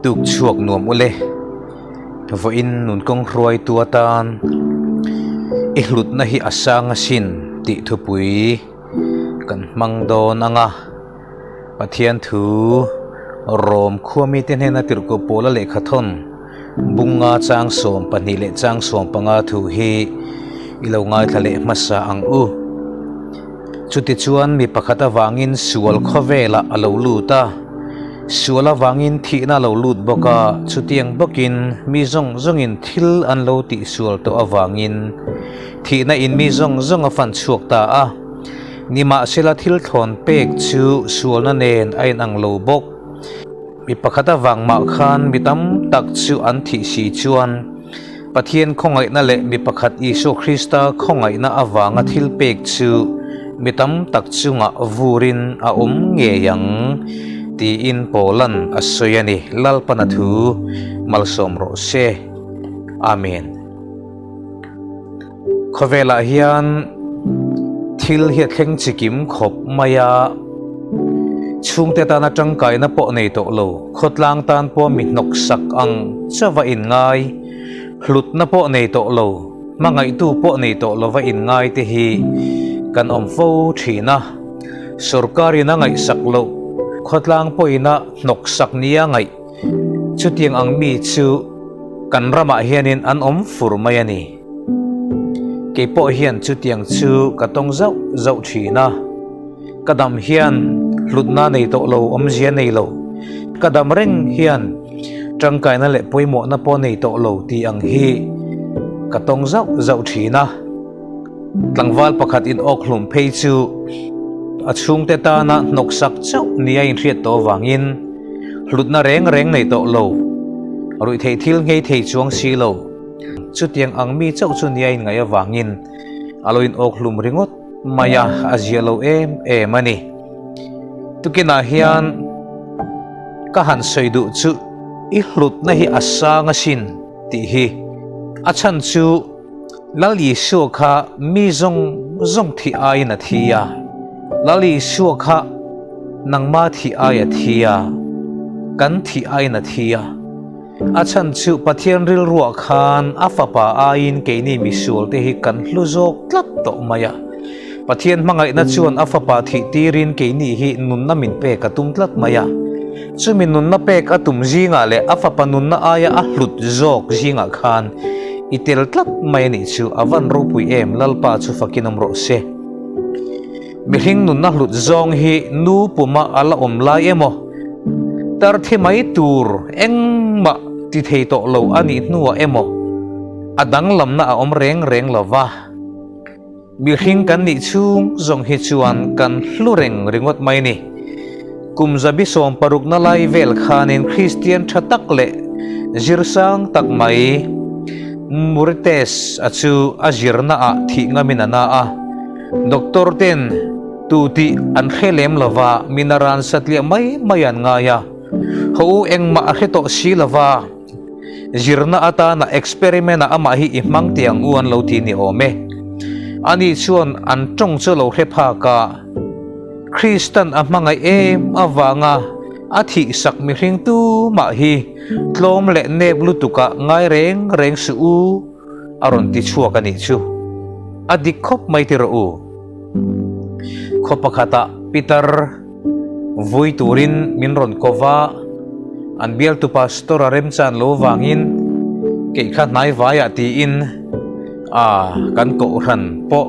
Tuk chhuak nuam ule, vawiin nun kawng hruaitu atan i hlutna hi a sang asin tih thupui kan hmang dawn ang a. Pathian thu Rom khua mite hnena tirhkoh pawla lehkhathawn bunga chang 12 leh chang 15 thu hi i lo ngaithla leh hmasa ang u. Chutichuan mi pakhat avangin sual khawvelah a lo lut a, sual avangin thihna a lo lut bawk a, chutiang bawkin mi zawng zawngin thil an lo tihsual tawh avangin thihna in mi zawng zawng a fan chhuak ta a. Nimahsela thil thlawn pek chu sualna nen a inang lo bawk. Mi pakhat avang mah khan mi tam tak chu an thih si chuan Pathian khawngaihna leh mi pakhat Isua Krista khawngaihna avanga thil pek chu mi tam tak chungah vurin a awm ngei ang tiin Paula'n a sawi a ni. Lalpana thu malsawm rawh se. Amen. Khawvelah hian thil hi a thleng chikim khawp mai a, chhungte tana tangkaina pawh nei tawh lo, khawtlang tan pawh mi hnawksak ang chauh a inngai, hlutna pawh nei tawh lo, hmangaihtu pawh nei tawh lova inngai te hi kan awm fo thin a. Sorkarin a ngaihsak loh, khawtlang pawhin a hnawksak nia ngaih chutiang ang mi chu kan ramah hianin an awm fur mai a ni. Kei pawh hian chutiang chu ka tawng zauh zauh thin a, ka dam hian hlutna nei tawh lo, awmzia nei lo, ka dam reng hian tangkaina leh pawimawhna pawh nei tawh lo tih ang hi ka tawng zauh zauh thin a. Tlangval pakhat in awk hlum phei chu a chhungte tana hnawksak chauh nia inhriat tawh avangin hlutna reng reng nei tawh lo, ruihtheih thil nghei thei chuang si lo. Chutiang ang mi chauh chu nia inngaih avangin a lo inawk hlum ringawt mai a, a zia lo em em a ni. Tukinah hian ka han sawi duh chu i hlutna hi a sang asin tih hi. A chhan chu Lal Isua kha mi zawng zawng thih aiin a thi a, Lal Isua kha nangma thih ai a thi a, kan thih aiin a thi a. A chhan chu Pathian rilruah khan a fapa aiin keini misualte hi kan hlu zawk tlat tawh mai a. Pathian hmangaihna chuan a fapa thih tirin keini hi nunna min pek a tum tlat mai a. Chumi nunna pek a tum zingah leh a fapa nunna aia a hlut zawk zingah khan i tel tlat mai a nih chu a van ropui em Lalpa chu fakin awm rawh se. Mihring nunna hlut zawng hi nu puma a la awm lai emaw? Tar thi mai tur engmah ti thei tawh lo a nih hnuah emaw a danglamna a awm reng reng lo va. Mihring kan nih chhung zawng hi chuan kan hlu reng ringawt mai ni. Kum zabi 60 na lai vel khanin Kristian tha tak leh zirsang tak mai Murites a chu a zirna ah thih ngamin a na a. Doctor ten tu tih an hre lem lova minaran satliah mai mai an ngai a, ho u engmah a hre tawh si lova, zirna atana experiment ah amah hi i hmang tih ang u an lo ti ni awm e. Ani chuan an tawng chu lo hre phak a, Kristan a hmangaih em avanga a thihsak mihring tumah hi tlawm leh nep lutukah ngai reng reng suh u. A rawn ti chhuak a nih chu. A dik khawp mai ti rawh u. Khaw pakhatah Peter vui turin min rawn ko va, an bialtu pastor a remchan lo vangin keih kha hnai vaiah tiin a kan kohhran pawh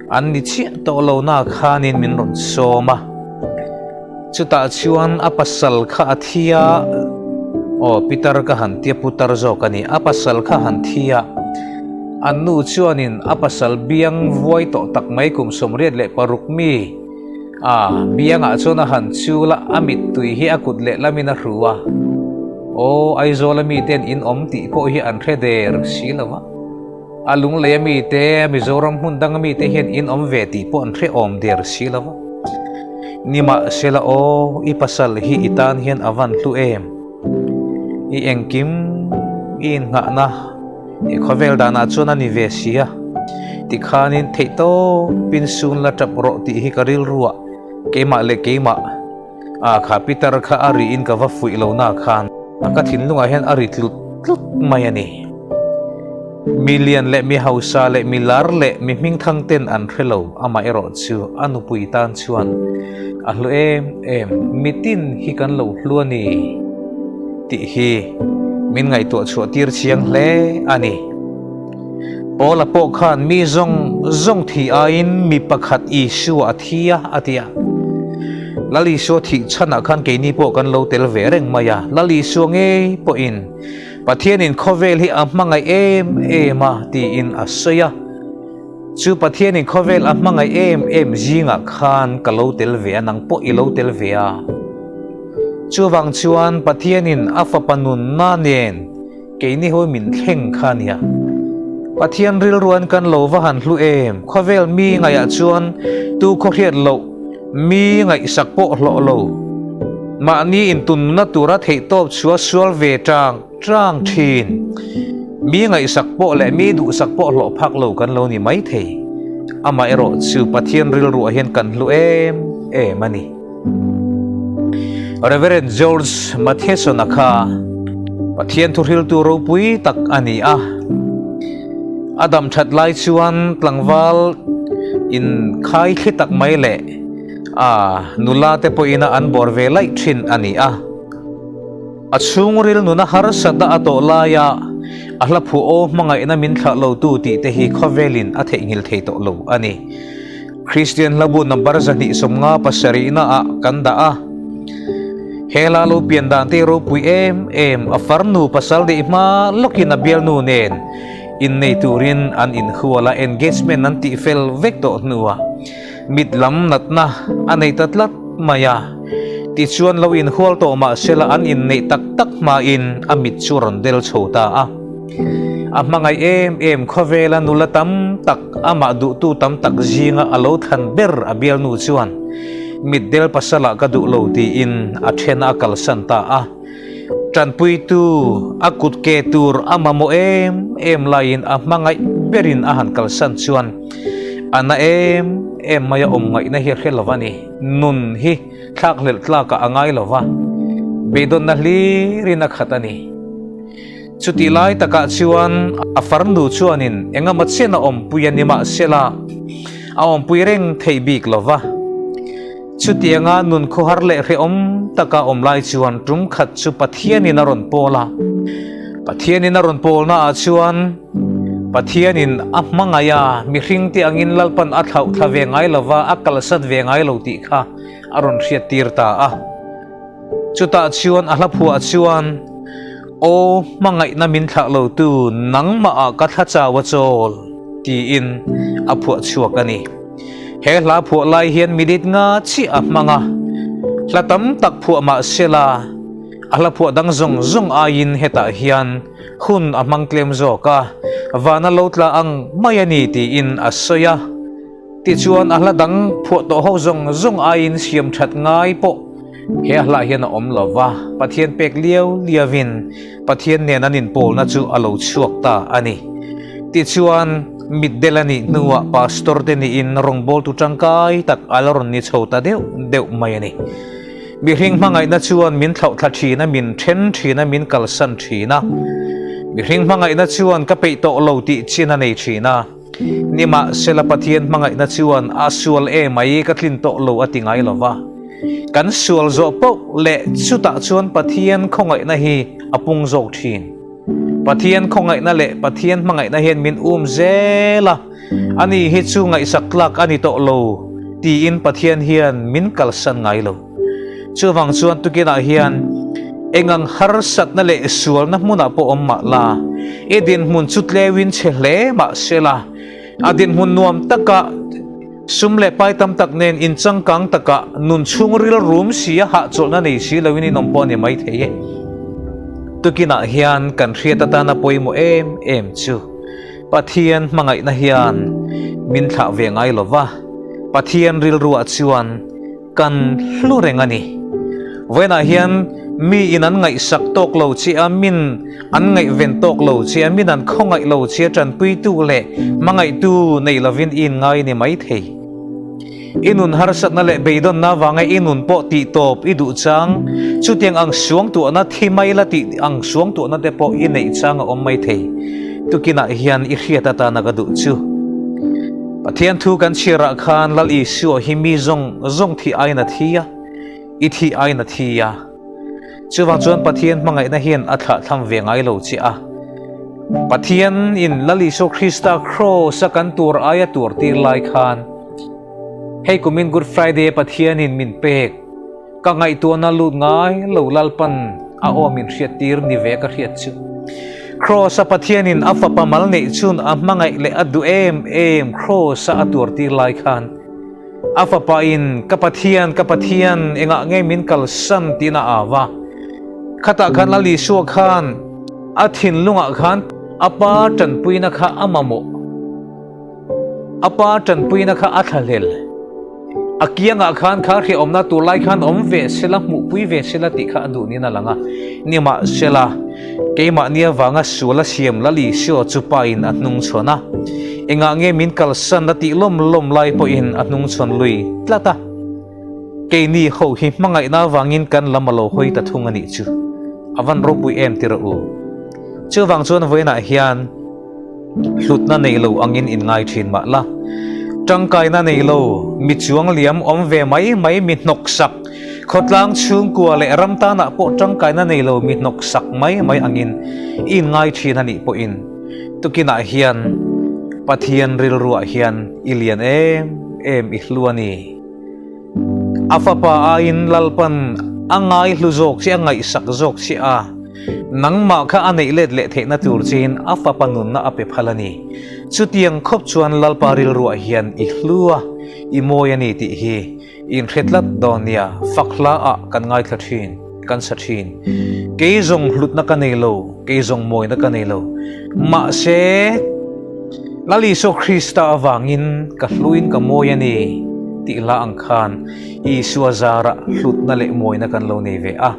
an ni chiah tawh lo na khanin min rawn sawm a. Chutah chuan a pasal kha a thi a, aw Peter ka han tia putar zawk a ni, a pasal kha han thi a, an nu chuanin a pasal biang vuai tawh tak mai kum 86 mi a biangah chuan a han chul a, a mittui hi a kut lehlamin a hru a, aw Aizawl a miten in awm tih pawh hi an hre der si lo va, a lunglei a mite, Mizoram hmun dang a mite hian in awm ve tih pawh an hre awm der si lo va. Nimahsela aw, i pasal hi i tan hian a van hlu em? I engkim i innghahna i khawvel danah chuan a ni ve si a, tikhanin theihtawpin sun la tap rawh tih hi ka rilruah keimah leh keimah a kha Peter kha a riin ka va fuih lo na khan. Ka thinlungah hian a ri tlut tlut mai a ni. Mi lian leh mi hausa leh mi lar leh mi hmingthang ten an hre lo, amaherawh chu a nupui tan chuan a hlu em em, mitin hi kan lo hlu a ni tih hi min ngaihtuah chhuah tir chiang hle a ni. Paula pawh khan mi zawng zawng thih aiin mi pakhat Isua a thi a, a ti a. Lal Isua thih chhanah khan keini pawh kan lo tel ve reng mai a. Lal Isua ngei pawhin Pathianin khawvel hi a hmangaih em em a tiin a sawi a. Chu Pathianin khawvel a hmangaih em em zingah khan ka lo tel ve a, nang pawh i lo tel ve a. Chuvang chuan Pathianin a fapa nunna nen Keini hawi min thleng kha nia. Pathian rilruan kan lo va han hlu em? Khawvel mi ngaihah chuan tu khaw hriat loh, mi ngaihsak pawh hlawh lo. Mahni intunna tura theihtawp chhuah sual ve tang tang thin. Mi ngaihsak pawh leh mi duhsak pawh hlawh phak lo kan lo ni mai thei. Amaherawh chu Pathian rilruah hian kan hlu em em a ni. Reverend George Matheson-a kha Pathian thuhriltu ropui tak a ni a. A dam that lai chuan tlangval inkhai thli tak mai leh a nula te pawhin a an bawr ve laih thin a ni a. A chhungril nuna harsatna a tawh laia a hla phuah aw hmangaihna min thlah lotu tih te hi khawvelin a theihnghilh thei tawh lo a ni. Kristian hlabu number 257 ah kan dah a. He hla lo pian dan te ropui em em a farnu pasal neih hma lawkin a bialnu nen innei turin an inhual a, engagement an tih fel vek tawh hnuah mit lam natna a nei ta tlat mai a. Tichuan lo inhual tawh mahsela an inneih tak tak hmain a mit chu rawn del chho ta a. A hmangaih em em khawvela nula tam tak, amah duhtu tam tak zinga a lo thlan ber a bialnu chuan mitdel pasalah ka duh lo tiin a then a kalsan ta a. Tanpuitu a kut ke tur a mamawh em em laiin a hmangaih berin a han kalsan chuan a na em em mai a awm ngaihna hi a hre lo a ni. Nun hi thlakhlelh tlakah a ngai lo va, beidawnna hlirin a khat a ni. Chutih lai takah chuan a farnu chuanin engemaw chen a awmpui a ni mahsela a awmpui reng thei bik lo va. Chutianga nun khawhar leh hrehawm taka awm lai chuan tum khat chu Pathianin a rawn pawl a. Pathianin a rawn pawlnaah chuan Pathianin a hmangaih a, mihringte angin Lalpan a thlauh thla ve ngai lo va, a kalsat ve ngai lo tih kha a rawn hriattir ta a. Chutah chuan a hla phuah chuan, Aw, hmangaihna min thlah lotu nangmahah ka thla chau a chawl, tiin a phuah chhuak a ni. He hla phuah lai hian minute nga chiah a hmang a, hla tam tak phuah mah sela, a hla phuah dang zawng zawng aiin hetah hian hun a hmang tlem zawk a, vana lo tla ang mai a ni tiin a sawi a. Tichuan a hla dang phuah tawh ho zawng zawng aiin siam that ngai pawh he a hlah hian a awm lo va, Pathian pek liau liauin Pathian nen an inpawlna chu a lo chhuak ta a ni. Tichuan mitdel a nih hnuah Pastor te niin rawngbawltu tangkai tak a la rawn ni chho ta deuh deuh mai a ni. Mihring hmangaihna chuan min thlauhthla thin a, min then thin a, min kalsan thin a. Mihring hmangaihna chuan ka peih tawh lo tih chin a nei thin a. Nimahsela Pathian hmangaihna chuan a sual e mai ka tlin tawh lo a ti ngai lo va. Kan sual zawh poh leh chutah chuan Pathian khawngaihna hi a pung zawk thin. Pathian khawngaihna leh Pathian hmangaihna hian min um zel a, ani hi chu ngaihsak tlak a ni tawh lo tiin Pathian hian min kalsan ngai lo. Chuvang chuan tukinah hian engang harsatna leh sualna hmunah pawh awm mah la, i dinhmun chu tleuin chhe hle mah se la, a dinhmun nuam taka sum leh pai tam tak nen inchangkang taka nun chhungril rum si a hahchawlhna nei si loin in awm pawh a ni mai thei e. Tukinah hian kan hriat atana pawimawh em em chu Pathian hmangaihna hian min thlah ve ngai lo va, Pathian rilruah chuan Kan hlu reng a ni. Vawiinah hian mi in an ngaihsak tawk lo che a, min an ngaihven tawk lo che a, min an khawngaih lo che a, tanpuitu leh hmangaihtu nei lovin i inngai ni mai thei. I nun harsatna leh beidawnna avanga i nun pawh tih tawp i duh chang, chutiang ang suangtuahna thi mai la tih ang suangtuahna te pawh i neih chang a awm mai thei. Tukinah hian i hriat atana ka duh chu. Pathian thu kan chhiarah khan Lal Isua hi mi zawng zawng thih aiin a thi a, i thih aiin a thi a. Chuvang chuan Pathian hmangaihna hian a thlahthlam ve ngai lo che a. Pathian in Lal Isua Krista Kraws a kan tur aia tur tir lai khan hei kumin Good Friday Pathian in min pek ka ngaihtuahna lut ngai lo Lalpan a aw min hriat tir ni ve ka hriat chu. Kraws a Pathian in a fapa mal neih chun a hmangaih leh a duh em em Kraws a a tur tir lai khan A fapa in, Ka Pathian, ka Pathian, engah nge min kalsan? tiin a au a. Khatah khan Lal Isua khan a thinlungah khan a pa tanpuina kha a mamawh. A pa tanpuina kha a thlahlel. A kiangah khan kha hrehawmna tur lai khan awm ve sela, hmuhpui ve sela tih kha a duh niin a lang a. Nimahsela, Keimahni avanga sual a siam Lal Isua chu pa in a hnungchhawn a, engah nge min kalsan a tih lawm lawm lai pawhin a hnungchhawn lui tlat a. Keini ho hi hmangaihna avangin kan lam a lo hawi ta thung a nih chu. A van ropui em ti rawh u. Chuvang chuan vawiinah hian hlutna nei lo angin in ngai thin mah la. Tangkaina nei lo, mi chuang liam awm ve mai mai mi hnawksak, khawtlang chhungkua leh ram tanah pawh tangkaina nei lo mi hnawksak mai mai angin i inngai thin a nih pawhin tukinah hian Pathian rilruah hian i lian em em i hlu a ni. A fapa aiin Lalpan a ngaihlu zawk che, a ngaihsak zawk che a, nangmah kha a neih let leh theihna tur chein a fapa nunna a pe phal a ni. Chutiang khawp chuan Lalpa rilruah hian i hlu a, i mawi a ni tih hi inhre tlat dawn nia, fak hla ah kan ngaithla thin, kan sa thin. Kei zawng hlutna ka nei lo, kei zawng mawina ka nei lo. Mahse, Lal Isua Krista avangin ka hluin ka mawi a ni tih hla ang khan Isua zarah hlutna leh mawina kan lo nei ve a.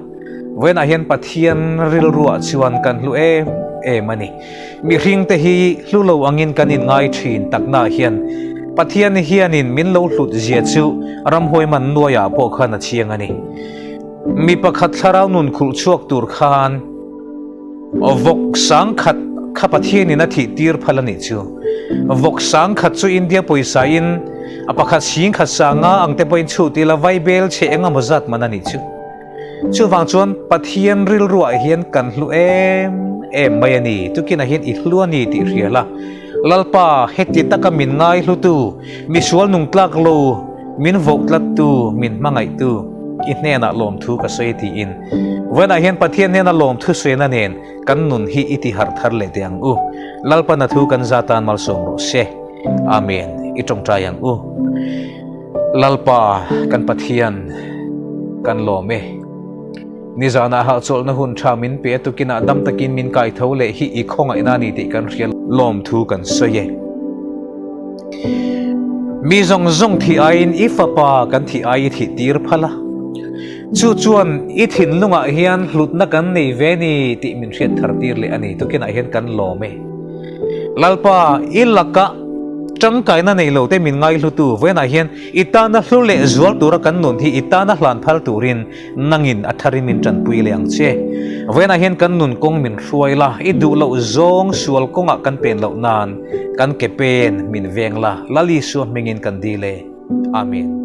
Vawiinah hian Pathian rilruah chuan kan hlu em em a ni. Mihringte hi hlu lo angin kan inngai thin taknaah hian Pathian hianin min lo hlut zia chu ramhuai man nuaiah pawh khan a chiang a ni. Mi pakhat thlarau nun khulh chhuak tur khan Vawk sangkhat kha Pathianin a thih tir phal a nih chu. Vawk sangkhat chu India pawisa in a pakhat singkhat sanga ang te pawhin chhut ila vaibel chhe eng emaw zat man a nih chu. Chuvang chuan Pathian rilruah hian kan hlu em em mai a ni. Tukinah hian i hlu a ni tih hria la. Lalpa, heti taka min ngai hlutu, misual nung tlak lo, min voh tlattu, min hmangaihtu, i hnenah lawmthu ka sawi tiin. Vawiinah hian Pathian hnena lawmthu sawiina nen kan nun hi i ti harh thar leh teh ang u. Lalpa na thu kan za tan malsawm rawh se. Amen. I tawngtai ang u. Lalpa kan Pathian kan lawm e. Nizanah hahchawlhna hun tha min pe a tukinah dam takin min kai tho leh hi i khawngaihna a ni tih kan hria lawmthu kan sawi e. Mi zawng zawng thih aiin i fapa kan thih ai i thih tir phal a, chu chuan i thinlungah hian hlutna kan nei ve ni tih min hriat thar tir leh a ni tukinah hian kan lawm e. Lalpa i laka tangkaina nei lo te min ngaihlutu vawiinah hian i tana hlu leh zual tura kan nun hi i tana hlan phal turin Nangin a tharin min tanpui leh ang che. Vawiinah hian kan nun kawng min hruai la, i duh loh zawng sual kawngah kan pen loh nan kan ke pen min veng la, Lal Isua hmingin kan dil e. Amen.